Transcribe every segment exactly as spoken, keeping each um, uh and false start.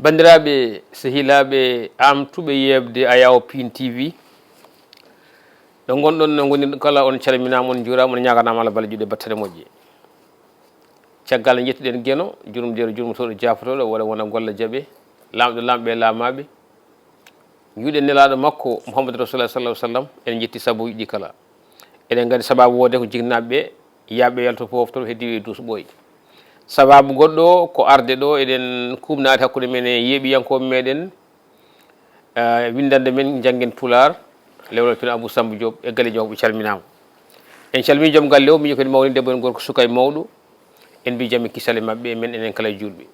Banndiraaɓe, sehilaaɓe, am tuɓe yeeɓde Ayaw Pin T V, ɗo ngonɗon, no ngonirɗon kala, on calminaama, on njuuraama, on ñaaganaama Allah balɗe, juuɗe, battane moƴƴe. Caggal nde njettuɗen Geno, jurmodiiɗo, jurmotooɗo, jaafotooɗo, waɗa wona golle jaɓe, laamɗo laamɓe e laamaaɓe, njuuɗen Nelaaɗo makko, Muhammadu Rasulullah sallallahu alaihi wasallam, en njetti sabuuji ɗi kala. Eɗen nganndi sabaabu woodee ko jinnaaɓe ɓe, yaaɓe yalto pooftoro, heddiiɓe e duus ɓooyi. Sabaabu goɗɗo o ko arde ɗo, eɗen kuuɓnaade hakkunde men e yeeɓiyankooɓe meɗen, eh, winndannde men Njanngen Pulaar, Lewlal Pino Abou Samba Diop e galleeji makko, ɓe calminaama. En calmini joom galle o, miñi kadi mawni debbo en gorko, suka e mawɗo, en mbi jam e kisal e maɓɓe, e men enen kala e juulɓe.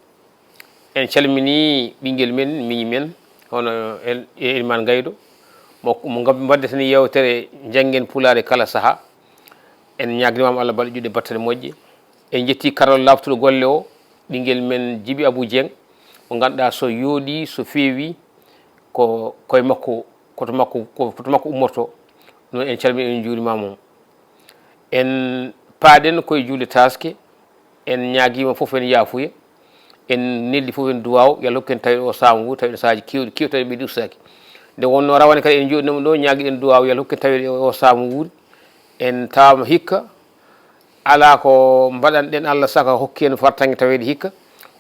En calmini ɓinngel men, miñi men, hono El-, Elimane Gaydo, mo, mo ngam-, mbaɗdeten yeewtere Njanngen Pulaar e kala sahaa. En ñaagnii mo Allah balɗe, juuɗe, battane moƴƴe. En njetti karalla laaɓtuɗo golle o, ɓinngel men Jibi Abou Dieng, mo ngannduɗaa so yooɗii, so feewi, ko koye makko, ko to makko, ko, ko to makko ummortoo. Ɗum noon en calmini, en njuuriima mo. En paaɗen koye juulde taaske, en ñaagiima fof en yaafuya, en neldi fof en duwaaw, yo Allah hokku en taweede o saama wuuri, tawi ene saaji keewɗi, keewɗi tawi en ɓeydi ustaaki. Nde wonnoo rawane kadi en njooɗiima ɗo, ñaagiɗen duwaaw, yo Allah hokku en taweede o saama wuuri, en tawaama hikka, alaa ko mbaɗanɗen Allah saka hokki en fartaŋŋe taweede hikka,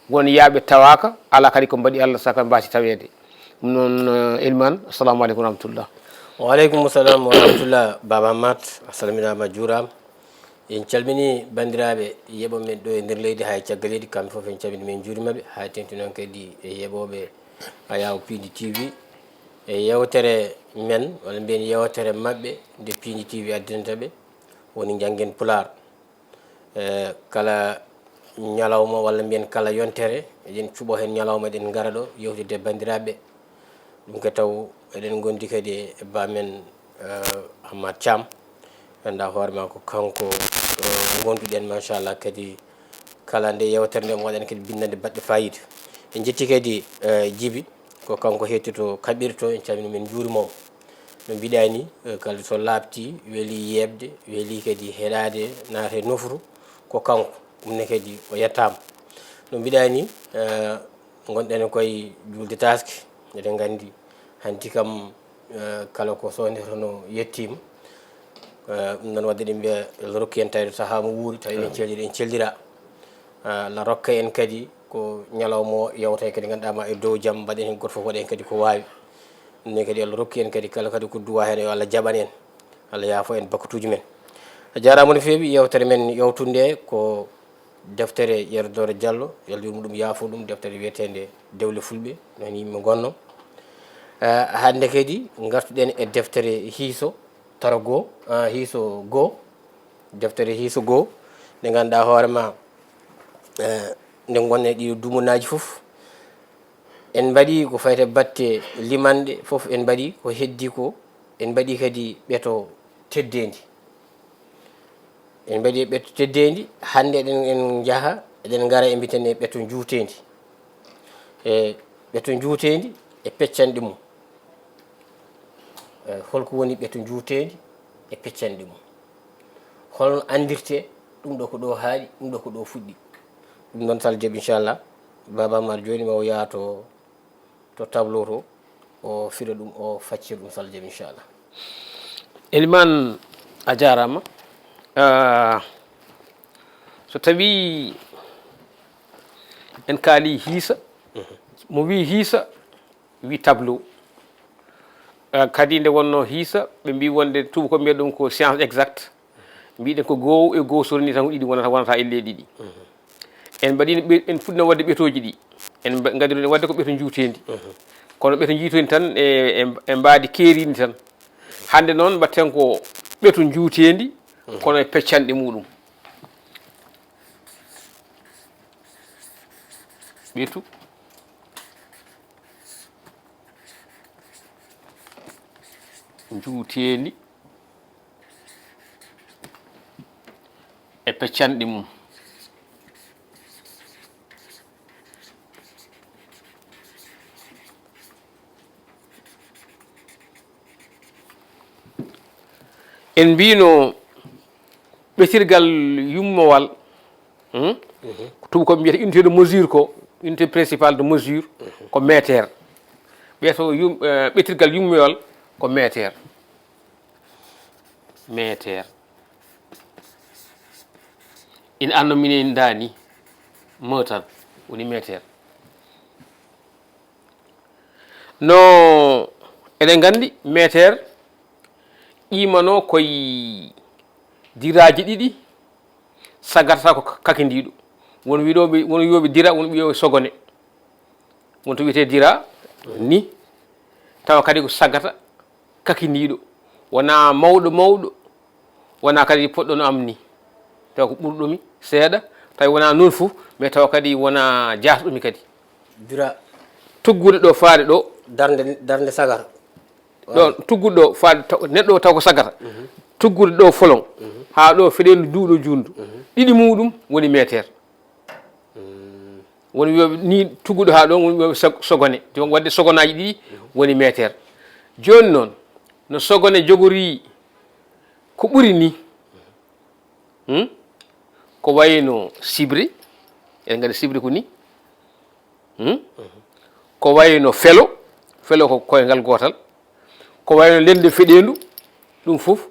won yaaɓe tawaaka, alaa kadi ko mbaɗi Allah saka mbaasi taweede. Ɗum noon, eh, Elimane, assalamu aleykum wa rahmatullah. Wa aleykum salam wa rahmatullah, Baba Mat, a salminaama, a juuraama. En calmini banndiraaɓe yeeɓooɓe men ɗo e nder leydi, haa e caggal leydi, kamɓe fof en calmini, men njuuriima ɓe, haa teŋti noon kadi e yeeɓooɓe Ayaw Pindi T V. E yeewtere men, walla mbiyen yeewtere maɓɓe nde Pindi T V addinta ɓe, woni Njanngen Pulaar. Eh, kala ñalawma, walla mbiyen kala yontere, eɗen cuɓoo heen ñalawma, eɗen ngara ɗo yewtidde e banndiraaɓe. Ɗum ko taw eɗen ngondi kadi e ba men, eh, Hammat Thiam. Ngannduɗaa hoore maa ko kanko, eh, ngonduɗen, machallah, kadi kala nde yeewtere nde omo waɗani kadi binndannde baɗɗe faayiida. En njetti kadi, eh, Jibi, ko kanko hettotoo kaɓirɗe to, en calminii mo, en njuuriima mo. No mbiɗaa ni, eh, kala so laaɓti, weli yeeɓde, weli kadi heɗaade, naata e nofru, ko kanko. Ɗum ne kadi o yettaama. No mbiɗaa ni, eh, ngonɗen koye juulde taaske, eɗen nganndi hanti kam, eh, kala ko soodetee no yettiima. Eh, ɗum noon waɗde ɗen mbiya, Allah rokki en tawi sahaa mo wuuri, tawi eɗen celdira, eɗen celdira. Eh, Allah rokka en kadi ko ñalawma o yawta kadi, ngannduɗaa ma e dow jam, mbaɗen heen gooto fof, waɗen kadi ko waawi. Ɗum ne kadi Allah rokki en kadi kala kadi ko duwaa heen, yo Allah jaɓan en. Allah yaafo en bakkatuuji men. A jaaraama no feewi, yeewtere men yawtunde ko deftere Yero Dooro Jallo, yo Allah yurmo ɗum, yaafo ɗum, deftere wiyeteende Dewle Fulɓe, no heen yimɓe ngonnoo. Eh, hannde kadi ngartuɗen e deftere Hiiso tara goo, ah, Hiiso goo, deftere Hiiso goo, nde ngannduɗaa hoore maa, eh, nde ngonɗen ɗiɗo dumunaaji fof, en mbaɗii ko fayti e batte limanɗe fof, en mbaɗii ko heddii ko, en mbaɗii kadi ɓeto teddeendi. En mbaɗii ɓeto teddeendi, hannde eɗen, en njaha, eɗen ngara e mbiyeten e ɓeto njuuteendi. E ɓeto njuuteendi e peccanɗe mum. E holko woni ɓeto njuuteendi e peccanɗe mum? Holno anndirtee ɗum ɗo ko ɗo haaɗi, ɗum ɗo ko ɗo fuɗɗi? Ɗum noon, so Allah jaɓi, inchallah, Baba Amar jooni ma o yaha to to tableau to, o fiɗa ɗum, o faccira ɗum, so Allah jaɓi, inchallah. Eliman, a jaaraama. Ah, so tawii en kaalii hiisa, mo wii hiisa, wii tableau. Ah, kadi nde wonnoo hiisa, ɓe mbii wonde tuubakooɓe mbiyata ɗum ko science exacte. Mbiɗen ko goow e goow, so rennii tan ko ɗiɗi wonata, wonata elle ɗiɗi. En mbaɗiino ɓe-, en fuɗɗino waɗde ɓetooji ɗi. En mba-, ngaddiruno waɗde ko ɓeto njuuteendi. Kono ɓeto njuuteendi tan e, e, e mbaadi keeriindi tan. Hannde noon mbaɗten ko ɓeto njuuteendi, kono e peccanɗe muuɗum. Ɓetu njuuteendi e peccanɗe mum. En mbiino ɓetirgal yummowal, hmm? Ko tuubakooɓe mbiyata unité de mesure ko, Unité principale de mesure ko mètre. Ɓeeto yum, eh, ɓetirgal yummuyol ko mètre. Mètre. Ina anno minen ndaani mo tan woni mètre. No eɗen nganndi mètre qiimano koye diraaji ɗiɗi, sagarata ko kakindiiɗo. Won wiɗooɓe, won wi'ooɓe dira, won wi'ooɓe sogone. Won to wiyetee dira ni, tawa kadi ko sagata kakindiiɗo. Wonaa mawɗo mawɗo, wonaa kadi poɗɗo no am ni. Tawa ko ɓurɗo mi seeɗa, tawi wonaa noon fof, mais tawa kadi wonaa jaasɗo mi kadi. Dura. Tuggude ɗo faade ɗo. Darnde, darnde sagara. Ɗo tuggude ɗo faade taw, neɗɗo o taw ko sagata. Tuggude ɗo folon. Haa ɗo feɗeendu duuɗo juundu. Ɗiɗi muɗum woni meeteer. Woni wi'ooɓe ni tuggude haa ɗo, woni wi'ooɓe sog-, sogone. Donc, waɗde sogonaaji ɗiɗi woni meeteer. Jooni noon, no sogone jogori ko ɓuri ni. Hmm? Ko wayno sibre, eɗen nganndi sibre ko ni. Hmm? Ko wayno felo, felo ko koyngal gootal. Ko wayno lende feɗeendu, ɗum fof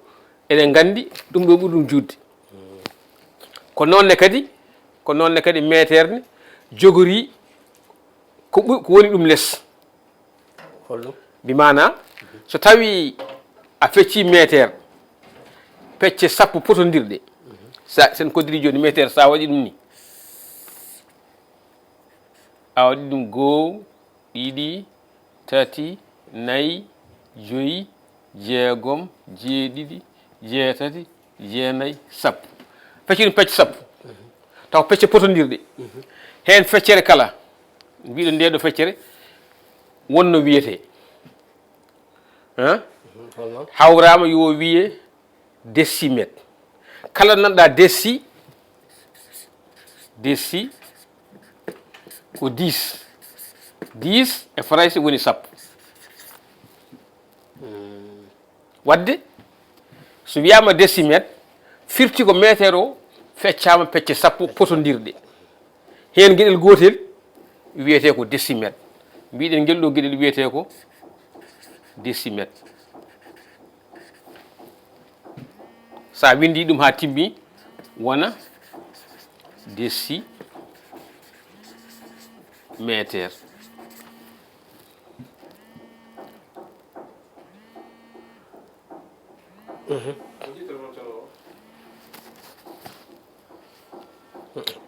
eɗen nganndi ɗum ɗo ɓuri ɗum juutde. Ko noon ne kadi, ko noon ne kadi meeteer ne jogori ko ɓu-, ko woni ɗum les. Holɗum? Bi maanaa, so tawii a feccii meeteer, pecce sappo potondirɗe, sa, sen koddiri jooni meeteer, sa waɗi ɗum ni, a waɗi ɗum goo, ɗiɗi, tati, nayi, joyi, jeegom, jeeɗiɗi, jeetati, jeenayi, sappo. Pecce ɗum pecce sappo. Taw pecce potondirɗe. Heen feccere kala, mbiɗo nde ɗo feccere, wonno wiyetee. Hein? Holno? Hawraama yo wiye décimètre. Kala nanɗa déci, déci ko dix. Dix e farayse woni sappo. Waɗde, so wiyaama décimètre, firti ko meeteer o feccaama pecce sappo potondirɗe. Heen geɗel gootel wiyetee ko décimètre. Mbiɗen ngel ɗo geɗel wiyetee ko décimètre. So a winndii ɗum haa timmi, wona décimètre.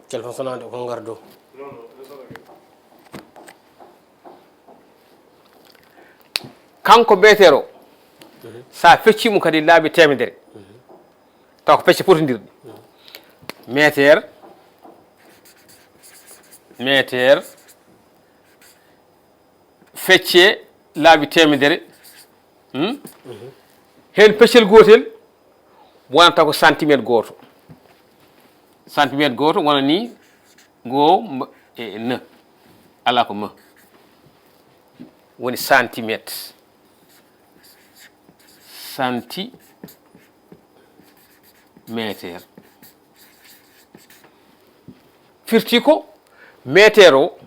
Téléphone sonade ko ngar dow. Kanko meeteer o, so a feccii mo kadi laabi teemedere, taw ko pecce potondirɗe. Meeteer, meeteer, feccee laabi teemedere. Hmm? Heen peccel gootel wonata ko santimeet gooto. Santimeet gooto wona ni ngo mba-, e, n. Alaa ko ma. Woni santimeet. Santimeeteer. Firti ko meeteer o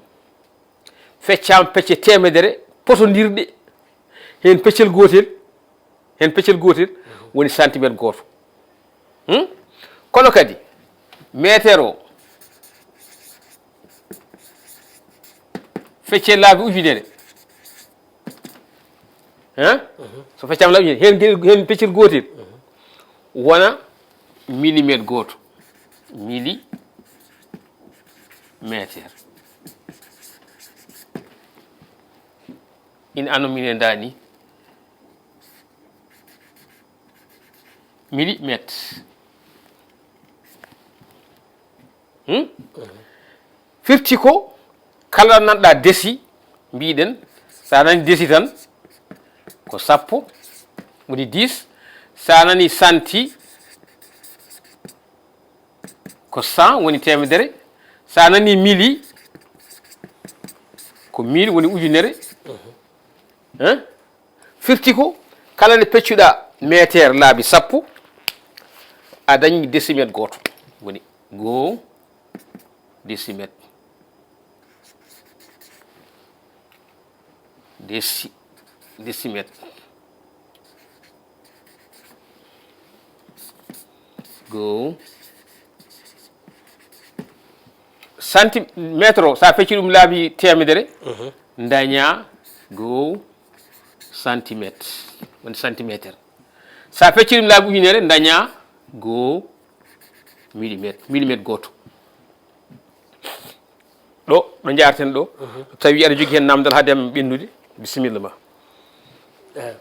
feccaama pecce teemedere potondirɗe, heen peccel gootel, heen peccel gootel woni santimeet gooto. Hmm? Kono kadi, meeteer o feccee laabi ujunere. Hein? So feccaama laabi ujunere, heen ge-, heen peccel gootel wona millimeter gooto. Millimeter. Ina anno minen ndaani. Millimeter. Hmm? Firti ko kala nanɗa déci, mbiɗen, so a nani déci tan, ko sappo, woni dix. So a nani santi, ko cent, woni teemedere. So a nani mili, ko mille, woni ujunere. Hein? Firti ko, kala nde peccuɗa meeteer laabi sappo, a dañi décimètre gooto. Woni goo décimètre. Deci, décimètre. Go. Centimètre o, sa fecci ɗum laabi temedere, daña go centimètre, woni centimètre. Sa fecci ɗum laabi ujunere, daña go millimètre, millimètre gooto. Ɗo, ɗo njaarten ɗo, so tawi aɗa jogii heen namdal hade am ɓennude, bisimilla ma. Eyi.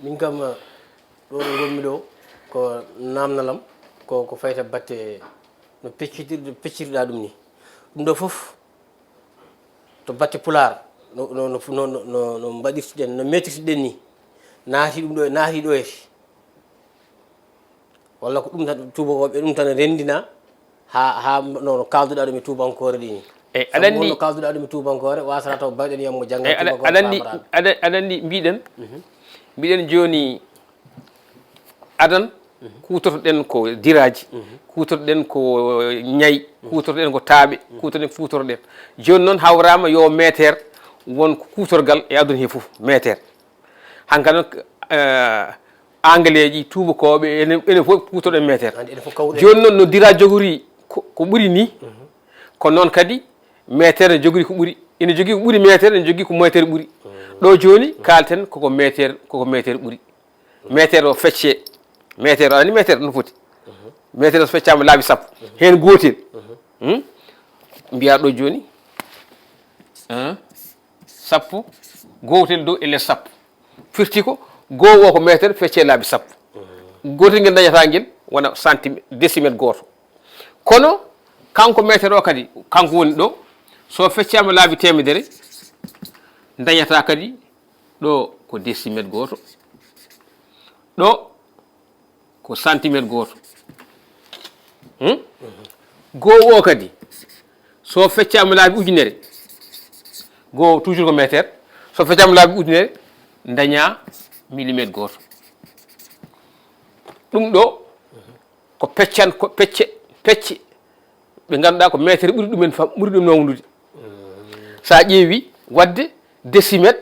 Min kam, ɗo ɗo ngonmi ɗo, ko namdalam, ko, ko fayta batte no peccitir-, no peccirɗa ɗum ni. Ɗum ɗo fof, to batte pulaar, no, no, no, no, no, no mbaɗirtuɗen, no metirtuɗen ni. Naati ɗum ɗo, naati ɗo e. Walla ko ɗum tan, tuubakooɓe ɗum tan renndina, haa, haa no, no kaalduɗaa ɗum e tuubankoore ɗi ni. Eyi, aɗa anndi, no kaalduɗaa ɗum e tuubankoore, waasata taw bayɗen yammo jannga. Eyi, aɗa, tuubankoore aɗa anndi, faamoraaɓe. Aɗa, aɗa anndi, mbiɗen, mbiɗen jooni, adan, kuutortoɗen ko diraaji, kuutortoɗen ko ñayi, kuutortoɗen ko taaɓe, kuutortoɗen, kuutortoɗen. Jooni noon hawraama yo meeteer won ko kuutorgal e aduna he fof, meeteer. Hanka noon, eh, Angaleeji, tuubakooɓe, enen, enen fof kuutorɗen meeteer. Jooni noon no diraaji jogori ko, ko ɓuri ni, ko noon kadi meeteer ne jogori ko ɓuri. Ene jogii ko ɓuri meeteer, ene jogii ko meeteer ɓuri. Ɗo jooni kaalten koko meeteer, koko meeteer ɓuri. Meeteer o feccee. Meeteer o, ani meeteer no foti. Meeteer o so feccaama laabi sappo. Heen gootel. Hmm? Mbiyaa ɗo jooni. Hein? Sappo. Gootel dow e les sappo. Firti ko, goo o ko meeteer feccee laabi sappo. Gootel ngel dañata ngel wona centimètre, décimètre gooto. Kono, kanko meeteer o kadi, kanko woni ɗo. So feccaama laabi temedere, dañata kadi ɗo ko décimètre gooto. Ɗo ko centimètre gooto. Hmm? Goo o kadi, so feccaama laabi ujunere, goo toujours ko meeteer, so feccaama laabi ujunere, daña millimètre gooto. Ɗum ɗo, ko peccan, ko pecce, pecce, ɓe ngannduɗaa ko meeteer ɓuri ɗumen fam, ɓuri ɗum mawnude. So a ƴeewi, waɗde décimètre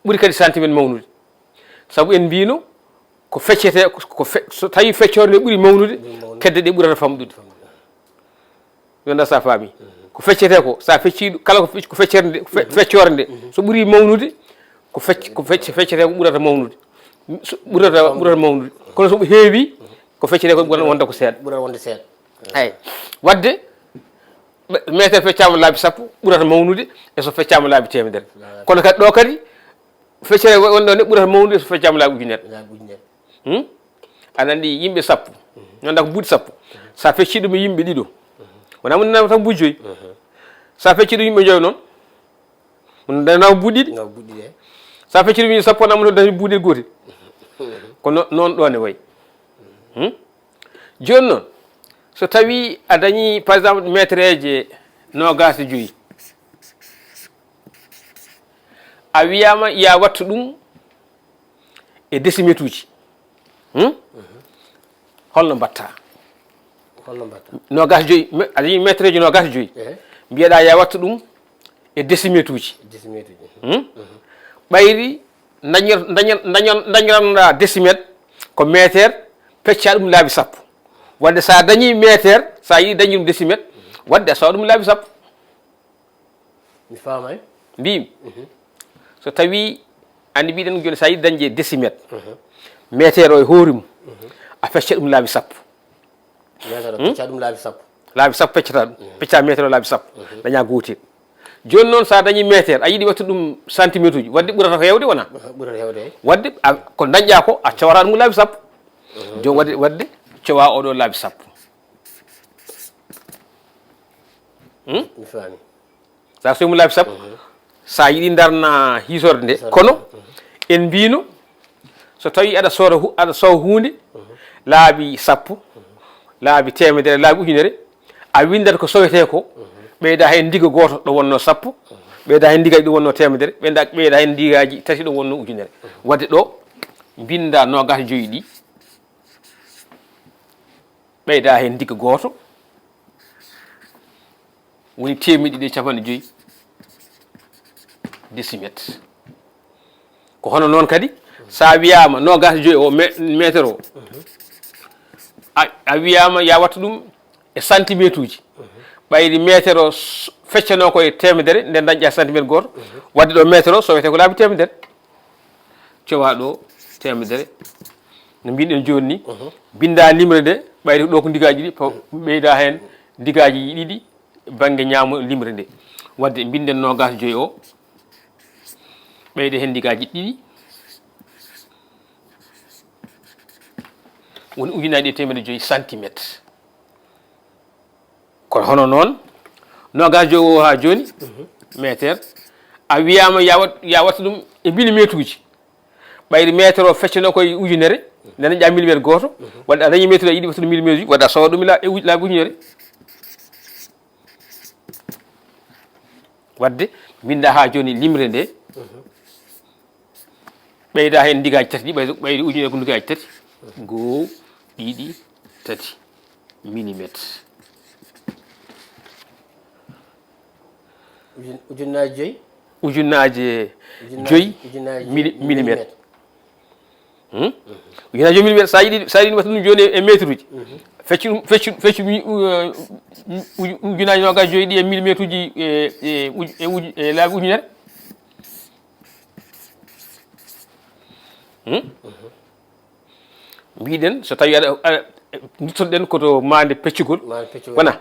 ɓuri kadi centimètre mawnude. Sabu en mbiino, ko feccete, ko fe-, so tawi feccoore nde ɓuri mawnude, kedde ɗe ɓurata famɗude. Yo nda sa faami. Ko feccete ko, sa fecci ɗum, kala ko fec-, ko feccere nde, ko fe-, feccoore nde, so ɓuri mawnude, ko fec-, ko fec-, feccete ko ɓurata mawnude. So ɓurata, ɓurata mawnude. Kono so heewi, ko feccete ko ɓurata wonde ko seeɗa. Ɓurata wonde seeɗa. Eyi. Waɗde, ɓe-, meeteer feccaama laabi sappo, ɓurata mawnude, e so feccaama laabi temedere. Kono kadi ɗo kadi, feccere wonɗo nde ɓurata mawnude so feccaama laabi ujunere. Laabi ujunere. Hmm? Aɗa anndi yimɓe sappo, ngannduɗaa ko buuɗi sappo. So a feccii ɗum e yimɓe ɗiɗo, wonaa mo nanaama tan buuɗi joyi. So a feccii ɗum yimɓe joyo noon, mo nanaama buuɗi ɗiɗi. Nga buuɗi ɗiɗi. So a feccii ɗum yimɓe sappo, wonaa mo dañi buuɗi gootel. Ko no-, noon ɗo ne wayi. Hmm? Jooni noon, so tawii a dañii, par exemple, meetereeje noogaas e joyi, a wiyaama yo a wattu ɗum e décimètre uji. Hmm? Holno mbaɗtaa? Holno mbaɗtaa? Noogaas e joyi, me-, a dañii meetereeje noogaas e joyi. Ehe. Mbiyeɗaa yo a wattu ɗum e décimètre uji. Décimètre uji. Hmm? Ɓayri dañir-, dañir-, dañir-, dañiranɗaa décimètre ko meeteer, peccaa ɗum laabi sappo. Waɗde so a dañii meeteer, so a yiɗi dañde ɗum décimètre, waɗde a sowaa ɗum laabi sappo. Mi faamay. Mbiimi, so tawii, anndi mbiɗen jooni, so a yiɗi dañde décimètre, meeteer o e hoore mum, a fecca ɗum laabi sappo. Meeteer o, hmm? Fecca ɗum laabi sappo. Laabi sappo peccata ɗum. Pecca meeteer o laabi sappo. Daña gootel. Jooni noon, so a dañii meeteer, a yiɗi wattude ɗum centimètre uji, waɗde ɓurata ko heewde wona? Ɓurata heewde. Waɗde, a, ko dañƴaa ko, a cowata ɗum laabi sappo. Jooni waɗde, waɗde, cowa oɗo laabi sappo. Hmm? Mi faami. Sa sowi mo laabi sappo, sa yiɗi darna hiisorde nde. Hiisorde. Kono, en mbiino, so tawii aɗa soora hu-, aɗa sowa huunde, laabi sappo, laabi teemedere, laabi ujunere, a winndat ko sowetee ko, ɓeyda heen ndiga gooto ɗo wonnoo sappo, ɓeyda heen ndiga ɗo wonnoo teemedere, ɓeyda, ɓeyda heen ndigaaji tati ɗo wonnoo ujunere. Waɗde ɗo, mbinnda noogaas e joyi ɗi, ɓeyda heen ndiga gooto, woni teemedde ɗiɗi e capanɗe joyi. décimètre. Ko hono noon kadi, so a wiyaama noogaas e joyi o me- mètre o, a, a wiyaama ya wattu ɗum e santimeetuuji. Ɓayri mètre o s- feccanoo ko e teemedere, nde dañƴa santimeetre gooto, waɗde ɗo mètre o so wiyetee ko laabi teemedere. Cowaa ɗo teemedere. No mbiɗen jooni ni, binnda limre nde, ɓayri ɗo ko ndigaaji ɗiɗi, paw- ɓeyda heen ndigaaji ɗiɗi bannge ñaamo limre nde. Waɗde mbinden noogaas e joyi o, ɓeyde heen ndigaaji ɗiɗi, woni ujunaaji ɗiɗi e teemedde joyi santimeetre. Kono hono noon, noogaas e joyi o haa jooni, mètre, a wiyaama ya wat- ya wattu ɗum e milimeetuuji. Ɓayri mètre o feccanoo ko e ujunere, nde dañƴa milimeetre gooto, waɗde a dañii mètre o yiɗi wattude milimeetuuji, waɗde a sowa ɗum e la- e uj- laabi ujunere. Waɗde mbinnda haa jooni limre nde, ɓeyda heen ndigaaji tati ɗi, ɓayri ɓayri ujunere ko ndigaaji tati, goo, ɗiɗi, tati, milimeetre. Ujun- ujunnaaji joyi Ujunnaaje Ujunnaaji- joyi ujunnaaji mili- milimeetre. Hmm? Ujunnaaji joyi milimeetre, so a yiɗi, so a yiɗi wattu ɗum jooni e mètre uji, feccu ɗum, feccu, feccu mi- u- u- uju- ujunnaaji noogaas joyi ɗi e milimeetre uji e, e, uju- e, uju- e laabi ujunere. Hmm? Mbiɗen, so tawi aɗa, aɗa, duttoɗen koto maande peccugol. Maande peccugol. Wona,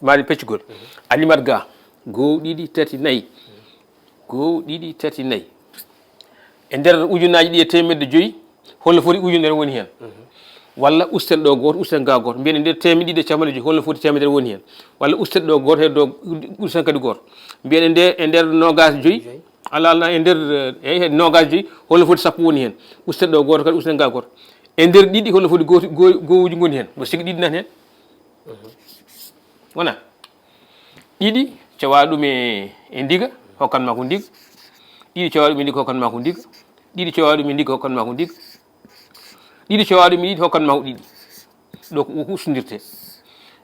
maande peccugol. A limat ga, goo, ɗiɗi, tati, nayi. Goo, ɗiɗi, tati, nayi. E nder ujunnaaji ɗi e teemedde joyi, holno foti ujunere woni heen? Walla usten ɗo gooto, usten ga gooto. Mbiyen e nder teemedde ɗiɗi e capanɗe joyi, holno foti teemedere woni heen? Walla usten ɗo gooto, heddo usten kadi gooto. Mbiyen e nder, e nder noogaas joyi, ala, ala, e nder, eh, eh, noogaas joyi, holno foti sappo woni heen? Usten ɗo gooto kadi, usten ga gooto. E nder ɗiɗi, holno foti gooti- goo- goowuuji ngoni heen? Mboɗo sikki ɗiɗi nani heen. Wona? Ɗiɗi, cowaa ɗum e, e ndiga, hokkan ma ko ndiga. Ɗiɗi, cowaa ɗum e ndiga, hokkan ma ko ndiga. Ɗiɗi, cowaa ɗum e ndiga, hokkan ma ko ndiga. Ɗiɗi, cowaa ɗum e ɗiɗi, hokkan ma ko ɗiɗi. Ɗo ko ko ustondirtee.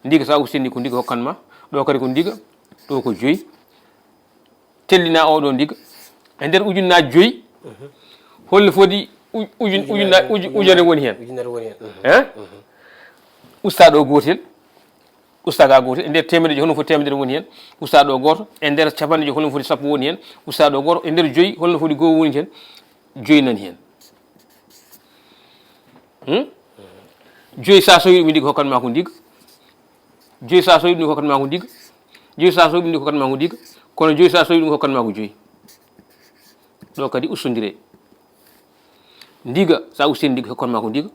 Ndiga, so a ustini ko ndiga hokkan ma. Ɗo kadi ko ndiga. Ɗo ko joyi. Tellina oɗo ndiga. E nder ujunnaaji joyi, holno foti uj- ujun- ujunna- uj- ujunere woni heen? Ujunere woni heen. Hein? Usta ɗo gootel, usta ga gootel. E nder teemedde joyi, holno foti teemedere woni heen? Usta ɗo gooto. E nder capanɗe joyi, holno foti sappo woni heen? Usta ɗo gooto. E nder joyi, holno foti goo woni heen? Joyi nani heen. Hmm? Joyi, so a sowi ɗum e ndiga, hokkan ma ko ndiga. Joyi, so a sowi ɗum, hokkan ma ko ndiga. Joyi, so a sowi ɗum, hokkan ma ko ndiga. Kono joyi, so a sowi ɗum, hokkan ma ko joyi. Ɗo kadi ustondire. Ndiga, so a ustini ndiga, hokkan ma ko ndiga.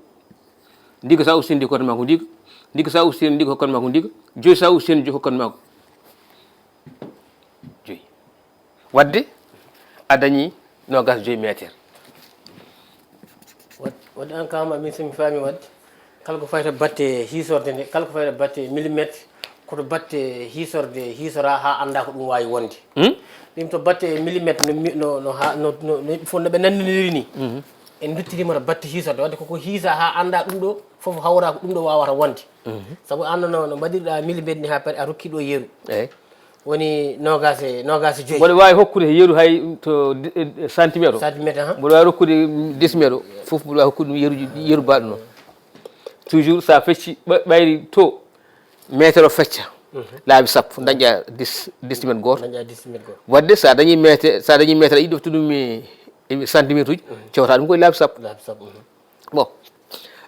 Ndiga, so a ustini ndiga, hokkan ma ko ndiga. Ndiga, so a ustini ndiga, hokkan ma ko ndiga. Joyi, so a ustini joyi, hokkan ma ko joyi. Waɗde a dañii noogaas joyi mètre. Wad- wadde aan kama min, so mi faami wadde, kala ko fayti batte hiisorde nde, kala ko fayti batte millimetre, koto batte hiisorde hiisoraa haa anndaa ko ɗum waawi wonde. Ɗum to batte millimetre no mi- no no ha- no no no yimɓe fof no ɓe nanndondiri ni. En nduttiriima to batte hiisorde, wadde koko hiisa haa anndaa ɗum ɗo fof hawraa ko ɗum ɗo waawata wonde. Sabu aan no no mbaɗirɗaa millimetre ni haa pari, a rokki ɗo yeru. Eyi. Woni noogaas e noogaas e joyi. Mboɗo waawi hokkude yeru hay to de- e- e santimetre o. Santimetre, aha. Mboɗo waawi rokkude décimètre o. Fof mboɗo waawi hokkude ɗum yeruji, yeru mbaɗo noon. Toujours, so a fecci ɓa- ɓayri to mètre o fecca laabi sappo, dañƴa dix- décimètre gooto. Dañƴa décimètre gooto. Waɗde so a dañii mètre, so a dañii mètre, a yiɗi wattu ɗum e, e santimetre uji, cewta ɗum koye laabi sappo. Laabi sappo. Bon,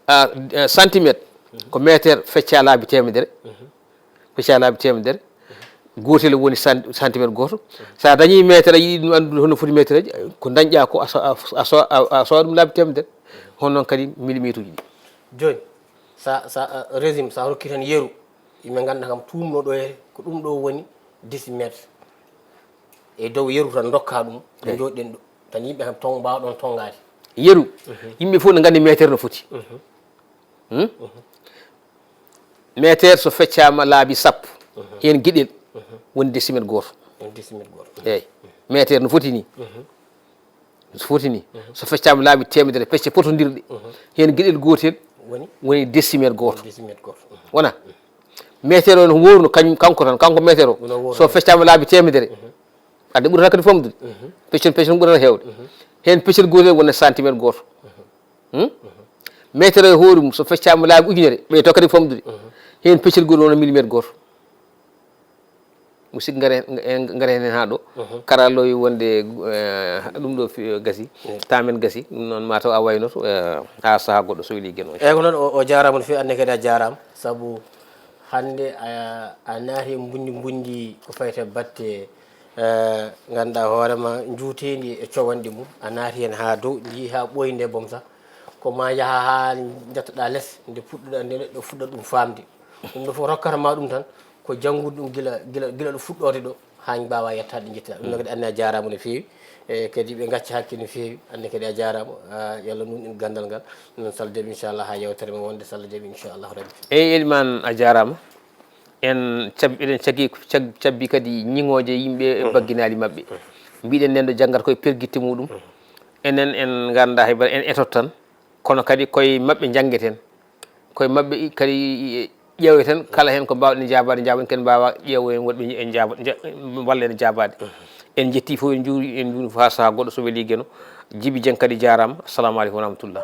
a, a, santimetre ko mètre fecca laabi teemedere, fecca laabi teemedere. Gootel woni san- santimetre gooto. So a dañii mètre, a yiɗi ɗum anndude hono foti mètre aji, ko dañƴa ko a so- a so- a so- a- a sowa ɗum laabi teemedere. Hono noon kadi millimetre uji ɗi. Jooni, sa sa a- régime, sa rokki tan yeru, yimɓe ngannda kam tuumno ɗo e ko ɗum ɗo woni décimètre. E dow yeru tan ndokka ɗum, ɓe njooɗiɗen ɗo. Tan yimɓe kam ton mbaawa ɗon tonngaade. Yeru, yimɓe fof ne nganndi mètre no foti. Hmm? Mètre so feccaama laabi sappo, heen geɗel woni décimètre gooto. Woni décimètre gooto. Eeyi, mètre no foti ni. So foti ni, so feccaama laabi teemedere pecce potondirɗe, heen geɗel gootel Woni woni décimètre gooto. Décimètre gooto. Wona? Mètre o no worno kañum, kanko tan, kanko mètre o. So feccaama laabi teemedere, Adda ɓurata kadi famɗude. Peccol peccol ɓurata heewde. Heen peccol gootel wona centimètre gooto. Hmm? Meetere e hoore mum, so feccaama laabi ujunere, ɓeyto kadi famɗude. Heen peccol gootel wona millimètre gooto. Musidɓe, ngare, ngare heen haa ɗo. Karallo wi wonde, eh, ɗum ɗo fi-, gasi. Tamen gasi. Ɗum noon mataw a waynoto, eh, haa sahaa goɗɗo so weli Geno. Eyyi, ko noon, o, o jaaraama no feewi, aan ne kadi a jaaraama. Sabu hannde a, a naati e mbundi mbundi ko fayti e batte, eh, ngannduɗaa hoore ma njuuteendi e cowanɗe mum. A naati heen haa dow, njii haa ɓooyi nde boom sah. Ko ma njaha haa njettoɗaa les, nde puɗɗuɗaa nde neɗɗo fuɗɗa ɗum faamde. Ɗum ɗo fof rokkata ma ɗum tan, ko janngude ɗum gila, gila, gila ɗo fuɗɗoode ɗo, haa mbaawa yettaade njettoɗaa. Ɗum noon kadi aan ne a jaaraama no feewi. E kadi ɓe ngacca hakke no feewi. Aan ne kadi a jaaraama. Ah, yo Allah nuun en ganndal ngal. Noon Sall Dem, inchallah, haa yewtere men wonde Sall Dem, inchallah rabbi. Eyyi, Elimaan, a jaaraama. En cab-, eɗen cagi-, cag-, cabbi kadi ñiŋooje yimɓe e bagginaali maɓɓe. Mbiɗen nden ɗo janngata koye pergitte muɗum. Enen en nganndaa hay bara en etot tan. Kono kadi koye maɓɓe njanngeten. Koye maɓɓe i-, kadi i-, ƴeeweten, kala heen ko mbaawɗen jaabaade, njaaben, ken mbaawa ƴeewoyen woɗɓe en jaaba-, nja-, mballa en jaabaade. En njetti fof, en njuuri, en njuuri fof haa sahaa goɗɗo so weli Geno. Jibi Jeŋ kadi jaaraama. Assalamu aleykum wa rahmatullah.